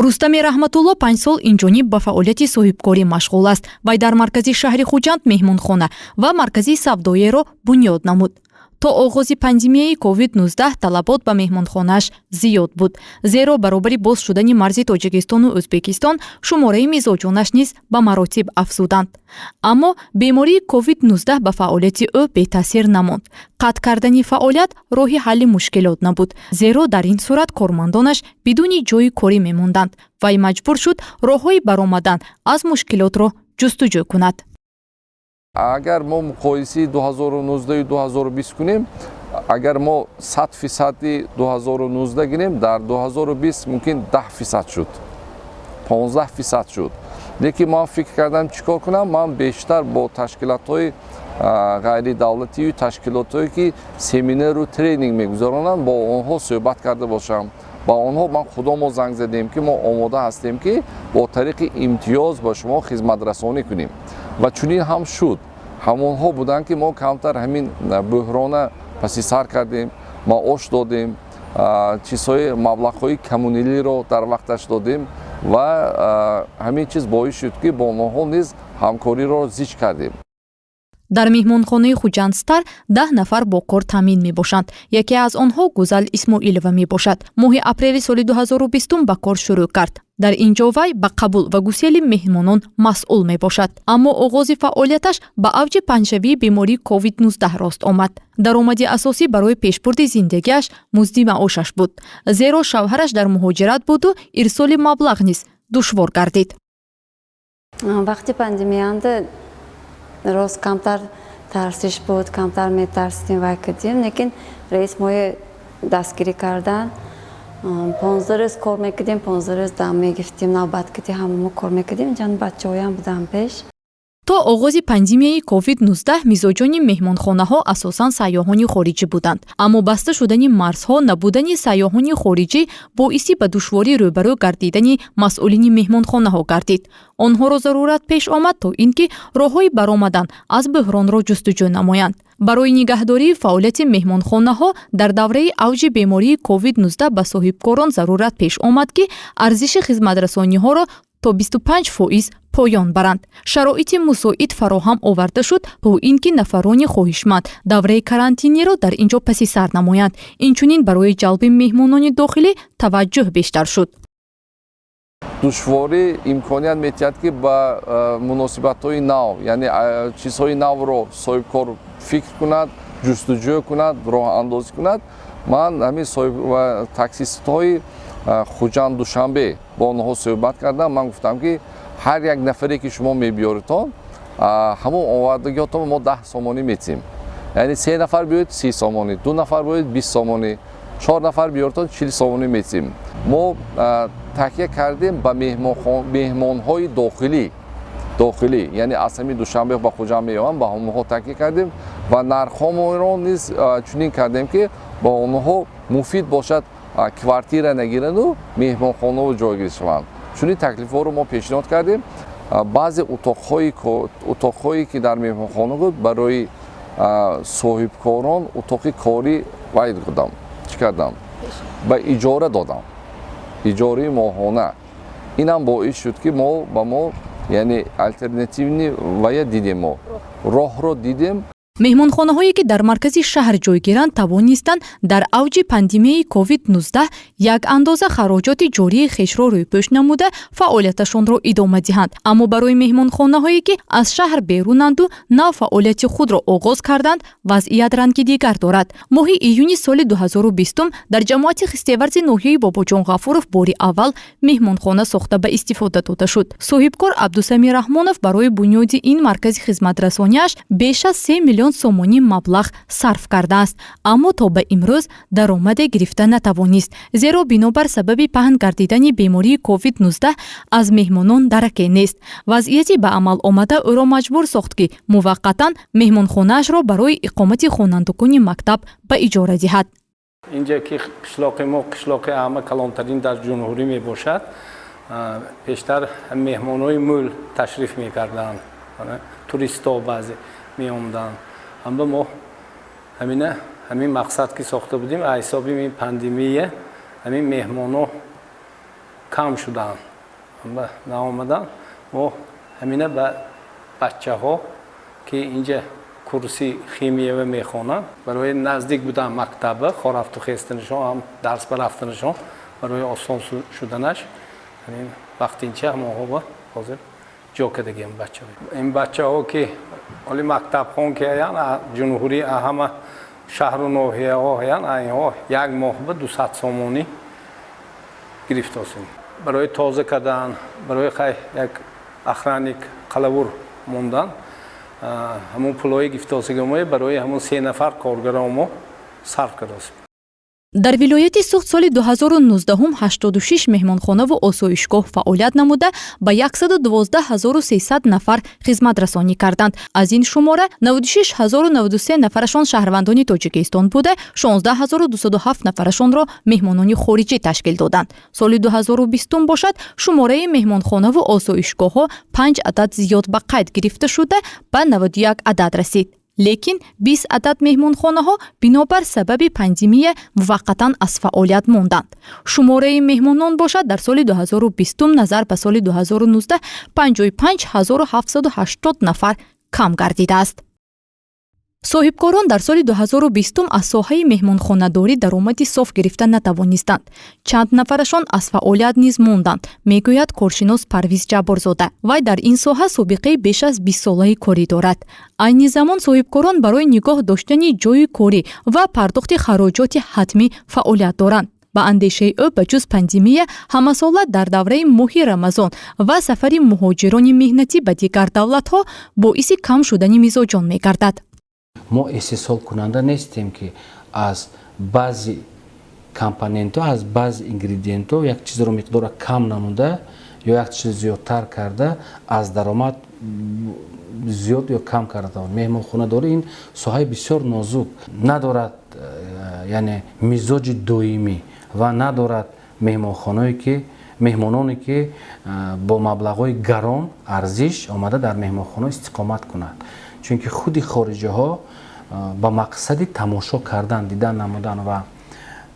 Рустами Раҳматулло 5 сол инҷониб ба фаъолияти соҳибкорӣ машғул аст. Вай дар маркази шаҳри Хуҷанд меҳмонхона ва маркази савдоеро бунёд намуд. То оғози пандемияи COVID-19 талабот ба меҳмонхонааш зиёд буд, зеро баробари боз шудани марзи Тоҷикистону Ӯзбекистон шумораи мизоҷонаш низ ба маротиб афзуданд. Аммо бемории COVID-19 ба фаъолияти ӯ бетаъсир намонд. Қатъ кардани фаъолият роҳи ҳалли мушкилот набуд, зеро дар ин сурат кормандонаш бидуни ҷойи корӣ мемонданд. Вай маҷбур шуд роҳҳои баромадан аз мушкилотро ҷустуҷӯ кунад. Агар мо муқоисаи 2019 2020 кунем, агар мо 100 фисади 2019 гирем, дар 2020 мумкин 10% шуд, 15% шуд. Лекин ман фикр кардам, чӣ кор кунам. Ман бештар бо ташкилотҳои ғайридавлатию ташкилотҳое, ки семинару тренинг мегузаронанд, бо онҳо суҳбат карда бошам. Ба онҳо ман худомо занг задем, ки мо омода ҳастем, ки бо тариқи имтиёз ба шумо хизматрасонӣ кунем, ва чунин ҳам шуд. Ҳамонҳо буданд, ки мо камтар ҳамин буҳрона паси сар кардем, маош додем, чизҳои маблағҳои коммуналиро дар вақташ додем ва ҳамин чиз боис шуд, ки бо онҳо низ ҳамкориро зич кардем. Дар меҳмонхонаи Хуҷанд Стар 10 нафар бо кор таъмин мебошанд. Яке аз онҳо Гузал Исмоилова мебошад. Моҳи апрели соли 2020 ба кор шурӯъ кард. Дар ин ҷо вай ба қабул ва гусели меҳмонон масъул мебошад. Аммо оғози фаъолияташ ба авҷи паҳншавии бемории COVID-19 рост омад. Даромади асосӣ барои пешбурди зиндагиаш музди маошаш буд, зеро шавҳараш дар муҳоҷират буду ирсоли маблағ низ душвор гардид. Вақти пандемиянда рост камтар тарсиш буд, камтар метарсидем, вай кардем, лекин раис моя дастгирӣ кардан. 15 рӯз кор мекардем, 15 рӯз дам мегирифтем, навбат кардем, ҳама мо кор мекардем, ҷан бачаҳоям будам пеш. То оғози пандемияи COVID-19 мизоҷони меҳмонхонаҳо асосан сайёҳони хориҷӣ буданд. Аммо баста шудани марзҳо, набудани сайёҳони хориҷӣ боиси ба душворӣ рӯбарӯ гардидани масъулини меҳмонхонаҳо гардид. Онҳоро зарурат пеш омад, то ин ки роҳҳои баромадан аз буҳронро ҷустуҷӯ намоянд. Барои нигаҳдории фаъолияти меҳмонхонаҳо дар давраи авҷи бемории COVID-19 ба соҳибкорон зарурат пеш омад, ки арзиши хизматрасониҳоро то 25% поён баранд. Шароити мусоид фароҳам оварда шуд, то ин ки нафарони хоҳишманд давраи карантиниро дар ин ҷо паси сар намоянд. Инчунин барои ҷалби меҳмонони дохилӣ таваҷҷӯҳ бештар шуд. Душворӣ имконият метиҳад, ки ба муносибатҳои нав, яъне чизҳои навро соҳибкор фикр кунад, ҷустуҷӯ кунад, роҳандозӣ кунад. Ман ҳамин таксистҳои Хуҷанд, Душанбе, бо онҳо суҳбат кардам. Ман гуфтам, ки ҳар як нафаре, ки шумо мебиёритон, ҳамон овардагиҳотон мо 10 сомонӣ метиҳем. Яъне се нафар биёед, 30 сомонӣ, ду нафар биёед, 20 сомонӣ, чор нафар биёритон, 40 сомонӣ метиҳем. Мо такя кардем ба меҳмонҳои дохилӣ, яъне аз ҳамин Душанбе ба Хуҷанд меоянд, ба ҳамонҳо такя кардем ва нархҳомонро низ чунин кардем, ки ба онҳо муфид бошад, квартира нагирану меҳмонхонао ҷойгир шаванд. Чунин таклифҳоро мо пешниҳод кардем. Баъзе утоқҳое, ки дар меҳмонхона буд, барои соҳибкорон утоқи корӣ вай додам, чӣ кардам, ба иҷора додам, иҷораи моҳона. Инам боис шуд, ки мо ба мо, яъне алтернативный вая дидем, мо роҳро дидем. Меҳмонхонаҳое, ки дар маркази шаҳр ҷойгиранд, тавонистанд дар авҷи пандемияи COVID-19 як андоза хароҷоти ҷории хешро рӯйпӯш намуда, фаъолияташонро идома диҳанд. Аммо барои меҳмонхонаҳое, ки аз шаҳр берунанду нав фаъолияти худро оғоз карданд, вазъият ранги дигар дорад. Моҳи июни соли 2020 дар ҷамоати Хистеварзи ноҳияи Бобоҷон Ғафуров бори аввал меҳмонхона сохта ба истифода дода шуд. Соҳибкор Абдусамир Раҳмонов барои бунёди ин маркази хизматрасониаш беш аз 3 миллион сомонӣ маблағ сарф кардааст, аммо то ба имрӯз даромаде гирифта натавонист, зеро бинобар сабаби паҳн гардидани бемории COVID-19 аз меҳмонон дараке нест. Вазъияти ба амал омада ӯро маҷбур сохт, ки муваққатан меҳмонхонаашро барои иқомати хонандагони мактаб ба иҷора диҳад. Инҷа ки қишлоқи мо қишлоқи ҳама калонтарин дар ҷумҳурӣ мебошад, пештар меҳмонҳои мӯл ташриф мекарданд, туристҳо баъзе меомаданд. Аммо мо ҳамина ҳамин мақсад ки сохта будем, ҳисоби ин пандемия ҳамин меҳмонҳо Кам шуданд, наомаданд. Мо ҳамина ба бачаҳо, ки инҷа курси химиява мехонанд, барои наздик будан мактаба, хорафту хестанашон ҳам, дарс ба рафтанашон барои осон шуданаш, ҳамин вақтинча ҳамонҳо ҳозир ҷо кардагиам бачаҳо. Ин бачаҳо, ки ҳоли мактабхон ки аян, ҷумҳурӣ, ҳама шаҳру ноҳияҳо ҳаян, инҳо як моҳ ба 200 сомонӣ гирифтосем барои тоза кардан, барои хай як охранник қалавур мондан. Ҳамон пулҳои гирифтосигамое барои ҳамон се нафар коргаро мо сарф кардосем. Дар вилояти Суғд соли 2019 86 меҳмонхонаву осоишгоҳ фаъолият намуда, ба 112 300 нафар хизматрасонӣ карданд. Аз ин шумора 96 093 нафарашон шаҳрвандони Тоҷикистон буда, 16 207 нафарашонро меҳмонони хориҷӣ ташкил доданд. Соли 2020 бошад, шумораи меҳмонхонаву осоишгоҳҳо панҷ адад зиёд ба қайд гирифта шуда, ба 91 адад расид. Лекин 20 адад меҳмонхонаҳо бинобар сабаби пандемия муваққатан аз фаъолият монданд. Шумораи меҳмонон бошад, дар соли 2020 назар ба соли 2019 55 780 нафар кам гардидааст. Соҳибкорон дар соли 2020 аз соҳаи меҳмонхонадорӣ даромади соф гирифта натавонистанд. Чанд нафарашон аз фаъолият низ монданд, мегӯяд коршинос Парвиз Ҷабборзода. Вай дар ин соҳа собиқаи беш аз бистсолаи корӣ дорад. Айни замон соҳибкорон барои нигоҳ доштани ҷойи корӣ ва пардохти хароҷоти ҳатмӣ фаъолият доранд. Ба андешаи ӯ, ба ҷуз пандемия, ҳамасола дар давраи моҳи Рамазон ва сафари муҳоҷирони меҳнатӣ ба дигар давлатҳо боиси кам шудани мизоҷон мегардад. Мо истеҳсолкунанда нестем, ки аз баъзе компонентҳо, аз баъзе ингредиентҳо як чизро миқдора кам намуда ё як чиз зиёдтар карда, аз даромад зиёд ё кам карда. Меҳмонхонадорӣ ин соҳаи бисёр нозук надорад, яъне мизоҷи доимӣ ва надорад меҳмонхоное, ки меҳмононе, ки бо маблағҳои гарон арзиш омада дар меҳмонхона истиқомат кунад, чунки худи хориҷиҳо ба мақсади тамошо кардан, дидан намудан ва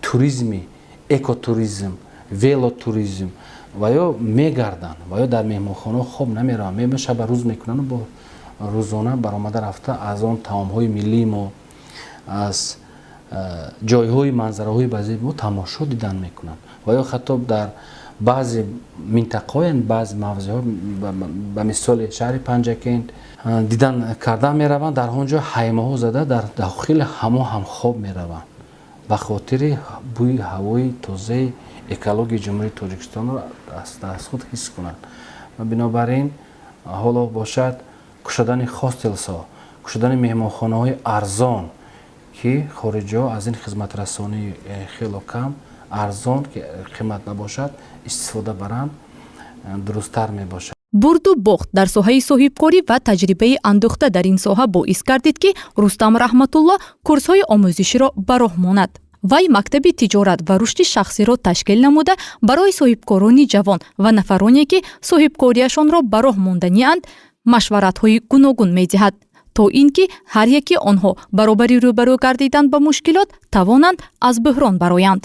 туризми экотуризм, велотуризм ва ё мегарданд ва ё дар меҳмонхонаҳо хоб намераванд, меба шаба рӯз мекунанд, бо рӯзона баромада рафта, аз он таомҳои миллии мо, аз ҷойҳои манзараҳои базеби мо тамошо дидан мекунанд. Ва ё ҳатто дар баъзе минтақаҳо, баъзе мавзеъҳо, ба мисоли шаҳри Панҷакент, дидан кардан мераванд, дар он ҷо хаймаҳо зада, дар дохили ҳамо ҳам хоб мераванд, ба хотири бӯи ҳавои тозаи экологияи Ҷумҳурии Тоҷикистонро аз худ ҳис кунанд. Бинобар ин ҳоло бошад, кушодани хостелсҳо, кушодани меҳмонхонаҳои арзон, ки хориҷиҳо аз ин хизматрасонии хело кам, арзон, ки қимат набошад, истифода баранд, дурусттар мебошад. Бурду бохт дар соҳаи соҳибкорӣ ва таҷрибаи андӯхта дар ин соҳа боис гардид, ки Рустам Раҳматулло курсҳои омӯзиширо ба роҳ монад. Вай мактаби тиҷорат ва рушди шахсиро ташкил намуда, барои соҳибкорони ҷавон ва нафароне, ки соҳибкориашонро ба роҳ монданианд, машваратҳои гуногун медиҳад, то ин ки ҳар яки онҳо баробари рӯбарӯ гардидан ба мушкилот тавонанд аз буҳрон бароянд.